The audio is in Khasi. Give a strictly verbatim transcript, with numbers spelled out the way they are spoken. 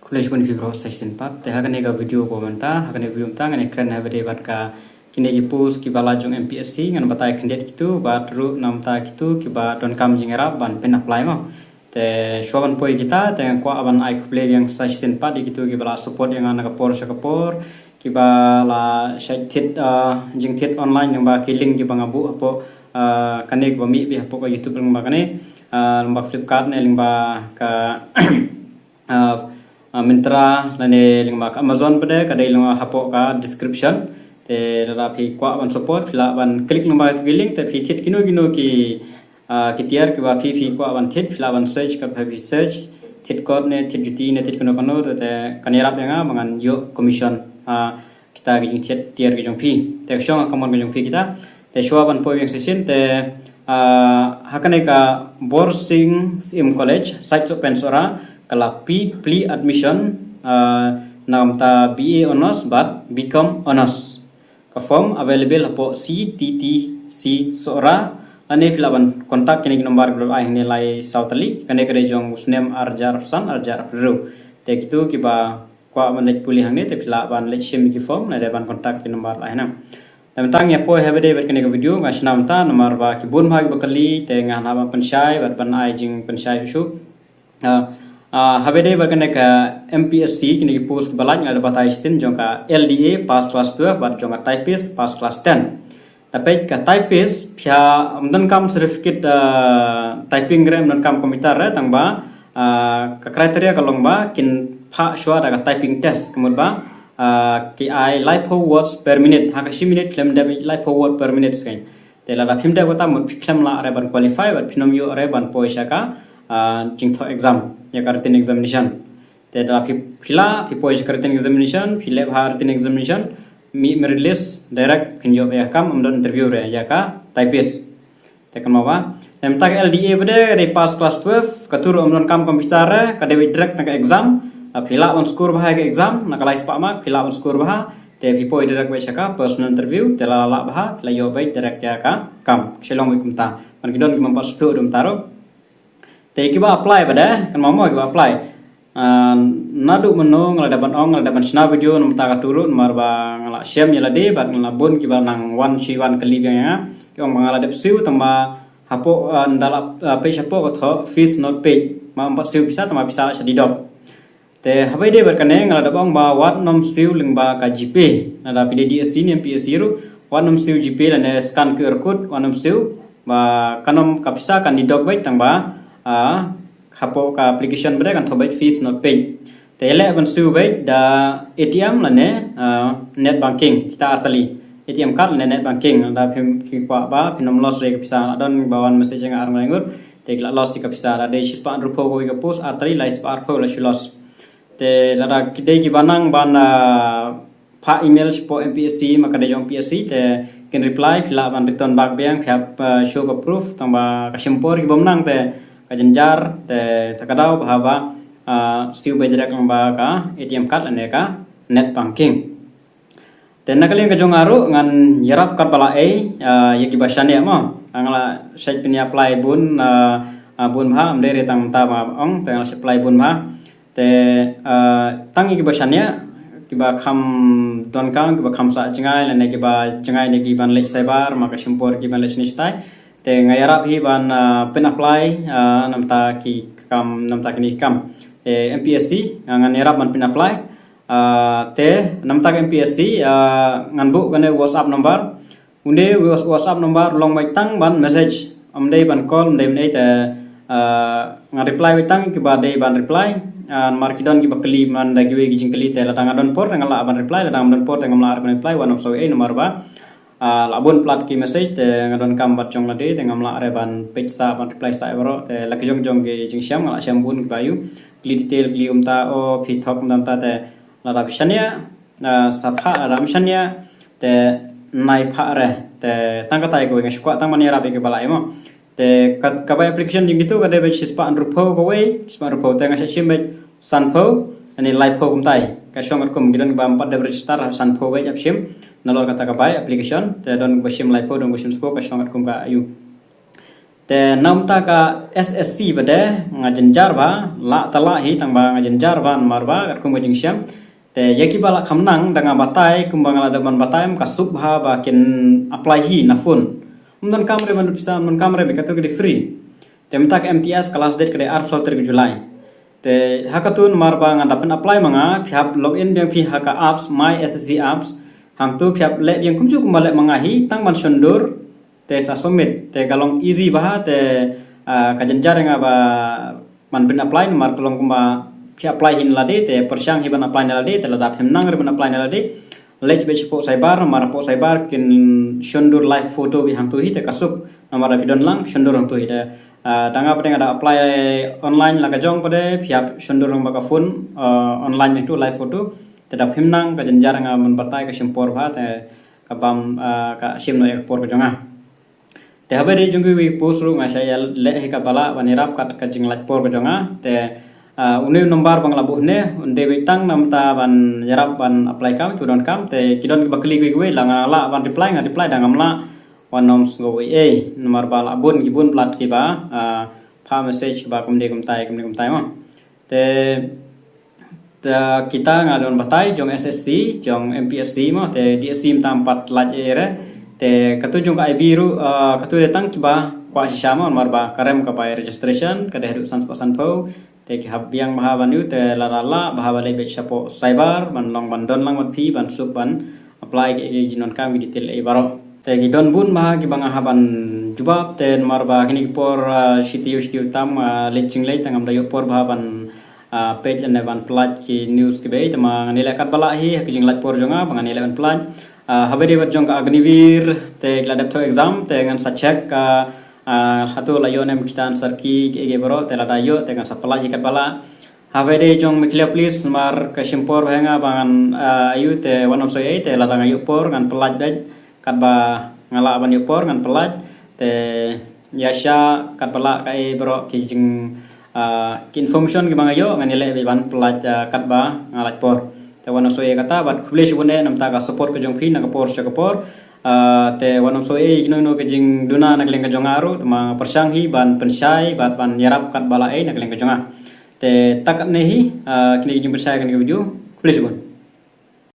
Khublei shibun ïa phi baroh sa shisien pat. Te ha kane ka video ba mynta, ha kane ka video mynta ngan ïakren ha ba dei bad ka kine ki post kiba la jong M P S C, ngan batai khyndiat kito bad ruh namar kito kiba donkam jingïarap ban pyn-apply mo. Te shuwa ban poi kita, te nga kwah ban ai khublei biang sa shisien pat ïa kito kiba la support ïa nga na ka por sha ka por, kiba la shait thied, ah, jingthied online lyngba ki link kiba nga buh hapoh, ah, kane kaba mih beit hapoh ka YouTube lyngba kane, ah, lyngba Flipkart ne lyngba ka ah, ah, Myntra lane lyngba ka Amazon pat de, ka dei lyngba hapoh ka description. Te lada phi kwah ban support, phi lah ban click lyngba kito ki link, te phi thied kino kino ki, ah, ki tiar kiba phi, phi kwah ban thied, phi lah ban search, ka phi search thied kot ne thied juti ne thied kano kano, te, te kan ïarap ïa nga ba ngan ïoh commission, ah, kita ki jingthied tiar ki jong phi. Te ka shong ha ka mon ka jong phi kita. Te shuwa ban poi biang sa shisien te, ah, ha kane ka Borsing Syiem College, Saitsohpen Sohra, ka la plie, plie admission, ah, na ka bynta B A Honours bad B Com Honours. Ka form available hapoh C T T C Sohra. Lane phi lah ban contact kine ki nombar kiba la ai hangne lai saw tylli. Kane ka dei jong u snem ar hajar arphew san, ar hajar arphew hynriew. Te kito kiba kwah ban leit pule hangne te phi lah ban leit shim ki form, lane ban contact ki nombar la ai hangne. Te mynta ngan ïa poi ha ba dei bad kane ka video, nga shna mynta namar ba ki bun bha kiba kylli, te nga hap ban pynshai bad ban ai jingpynshai shuh shuh. Ah, ah, ha ba dei bad kane ka M P S C, kine ki post kiba la, nga la batai shisien jong ka L D A pass class twelve bad jong ka typist pass class ten. Te peit ka typist, phi hap, ym donkam certificate, ah, typing re, ym donkam computer re, tang ba, ah, ka criteria ka long ba kin phah shuwa da ka typing test, ka mut ba, ah, ki ai laiphew words per minute, ha ka shi minute khlem dep laiphew word per minute shisien. Te lada phim dep kata, mut phi khlem lah re ban qualify, bad phin ym ïoh re ban poi sha ka, ah, jingthoh exam, ïa ka written examination. Te lada phi, phi lah, phi poi sha ka written examination, phi leh bha written examination, mih merit list, direct phin ïoh ïa ka kam, ym don interview re ïa ka typist. Te kynmaw ba, namar ka L D A ba dei, dei pass class twelve, kato ruh ym donkam computer re, ka dei direct tang ka exam. Ah, phi lah ban score bha ïa ka exam, na ka lai spah mark, phi lah ban score bha, te phi poi direct beit sha ka personal interview, te la lah bha, la ïoh beit direct ïa ka kam. Shu long beit kumta. Ban ki don ki bym pat sngewthuh ruh mynta ruh. Te kiba apply ba dei, kynmaw mo kiba apply. Ah, naduh mynno nga la dep ban ong, nga la dep ban shna video namar kata ka turun, namar ba nga la shem ïa lade, bad nga la bun kiba nang wan shi wan kylli biang ïa nga. Ki ong ba nga la dep siew, tang ba hapoh, ah, nda la, ah, peit shapoh ka thoh, fees not paid. Ba ym pat siew pisa, tang ba pisa la sha deduct. Te ha ba dei bad kane nga la dep ong ba wat nym siew lyngba ka GPay. Lada phi dei DSC ne MPSC ruh, wat nym siew GPay lane scan QR code, wat nym siew. Ba kan nym, ka pisa kan deduct beit, tang ba, ah, hapoh ka application ba dei kan thoh beit fees not paid. Te leh ban siew beit da ATM lane, ah, net banking, kita artylli. ATM card lane net banking, lada phi kwah ba phin nym loss re ka pisa. La don ba wan message ïa nga ar ngut, te ki la loss ïa ka pisa. Lada dei shispah hynriewphew kawei ka post, artylli lai spah arphew la shu loss. Te lada ki dei kiba nang ban, ah, phah email shapoh MPSC, ma ka dei jong MPSC, te kin reply, phi lah ban return back biang, phi hap, ah, show ka proof, tang ba ka shim por ki bym nang te ka jynjar, te ta ka daw ba haba, ah, siew beit direct lyngba ka ATM card lane ka net banking. Te na ka liang ka jong nga ruh ngan ïarap katba lah ei, ah, ïa kiba shaniah mo. Nga la shait pyn-apply bun, ah, ah, bun bha, ym dei re tang mynta ba ong, te nga la shait apply bun bha. Te, ah, tang ïa kiba shaniah, kiba kham donkam, kiba kham sah jngai, lane kiba jngai ne kiban leit cyber, ma ka shim por kiban leit shane shatai. Te nga ïarap hi ban, ah, pyn-apply, ah, namar ki kam, namar kine ki kam. Te MPSC, ah, ngan ïarap ban pyn-apply. Ah, te namar ka MPSC, ah, ngan buh kane WhatsApp number. Une Whats-, WhatsApp number long beit tang ban message. Ym dei ban call, ym dei ban ei te, ah, ngan reply beit tang kiba dei ban reply. Ah, namar ki don kiba kylli man da kiwei ki jingkylli te lada nga don por te nga lah ban reply, lada ngam don por te ngam lah ban reply, wat nym siew ei namar ba, ah, la bun palat ki message te nga donkam bad jong lade te ngam lah re ban peit sah ban reply sah baroh, te la ki jong jong ki jingshem nga la shem bun kiba ïoh kylli detail, kylli kumta, o phi thok kumta kumta, te lada phi shaniah, ah, sa phah, lada ym shaniah te nai phah re, te tang katai kawei, nga shu kwah tang ban ïarap ïa kiba lah ei mo. Te ka, ka bai application jong kito ka dei beit shispah hynriewphew kawei, shispah hynriewphew, te nga shah shim beit sanphew, lane laiphew kumtai. Ka shong katkum, ki don kiba ym pat dep register, hap sanphew beit hap shim. Nalor kata ka bai application, te don kiba shim laiphew, don kiba shim sanphew, ka shong katkum ka ayu. Te namta ka S S C bad nga jynjar bha, lah ta lah hi tang ba nga jynjar bha namar ba katkum ka jingshem. Te ïa kiba la kham nang da nga batai kumba nga la dep ban batai, ka suk bha ba kin apply hi na phone. Ym donkam re ban pisa, ym donkam re, ba katu ka dei free. Te mynta ka M T S ka last date ka dei arphew saw tarik July. Te ha katu namar ba nga da pyn apply ma nga, phi hap log in biang phi ha ka apps, My S S C apps. Hangtu phi hap leh biang kumjuh kumba leh ma nga hi, tang ban shon dur te sa submit, te ka long easy bha. Te ka jynjar nga ba man pyn apply namar ka long kumba phi apply hi na lade, te pyrshang hi ban apply na lade, te lada phim nang re ban apply na lade, leit beit shapoh cyber, namar hapoh cyber kin shon dur live photo beit hangtu hi, te ka suk namar da phi don lang shon dur hangtu hi. Te da nga pat nga da apply online la ka jong pat, phi hap shon dur lang ba ka phone online hangtu live photo. Te da phim nang, ka jynjar nga ban batai ka shim por bha, te ka bam ka shim noh ïa ka por ka jong nga. Te haba dei jong kiwei ki post ruh nga shah ïa leh hi katba lah ban ïarap kat ka jinglait por ka jong nga. Te une u number ba nga la buh ne, un dei beit tang namta ban ïarap ban apply kam, ki don kam, te ki don kiba kylli kiwei kiwei, la nga lah ban reply nga reply, da ngam lah, wat nym sngew ei ei namar ba la bun ki bun palat kiba pha message kiba kumne kumtai kumne kumtai mo. Te Te kita nga don batai jong S S C, jong M P S C mo, te D S C mynta ym pat lait ei ei re. Te katu jong ka I B ruh katu dei tang kiba kwah shisha mo namar ba ka rem ka bai registration ka dei haduh san spah sanphew. Te ki hap biang bha ban ïoh, te lada lah bha ba leit beit shapoh cyber ban long ban don lang bad phi ban suk ban apply ki jingdonkam ki detail ei baroh. Te ki don bun bha kiba nga hap ban jubab, te namar ba kine ki por shi taïew shi taïew tam leit jingleit, te ngam da ïoh por bha ban peit lane ban pynlait ki news kiba ei, te ma ngan ïaleh katba lah hi ha ka jinglait por jong nga ba ngan ïaleh ban pynlait. Haba dei bad jong ka Agniveer, te ki la dep thoh exam, te ngan sa check ka hato la ïoh ne em kita answer key kiei kiei baroh, te lada ïoh te ngan sa pynlait hi katba lah. Haba dei jong Meghalaya Police namar ka shim por bha ïa nga ba ngan ïoh, te wat nym sngew ei ei, te lada nga ïoh por ngan pynlait beit, katba nga lah ban ïoh por ngan pynlait. Te ïa sha katba lah kaei baroh ki jing ki information kiba nga ïoh ngan ïaleh beit ban pynlait katba nga lait por. Te wat nym sngew ei ei kata, bad khublei shibun eh namta ka support ka jong phi na ka por sha ka por. Te wat nym sngew ei ei kino kino ka jingduna na ka liang ka jong nga ruh, te ma pyrshang hi ban pynshai bad ban ïarap katba lah ei na ka liang ka jong nga. Te tang katne hi kine ki jingpynshai kane ka video. Khublei shibun.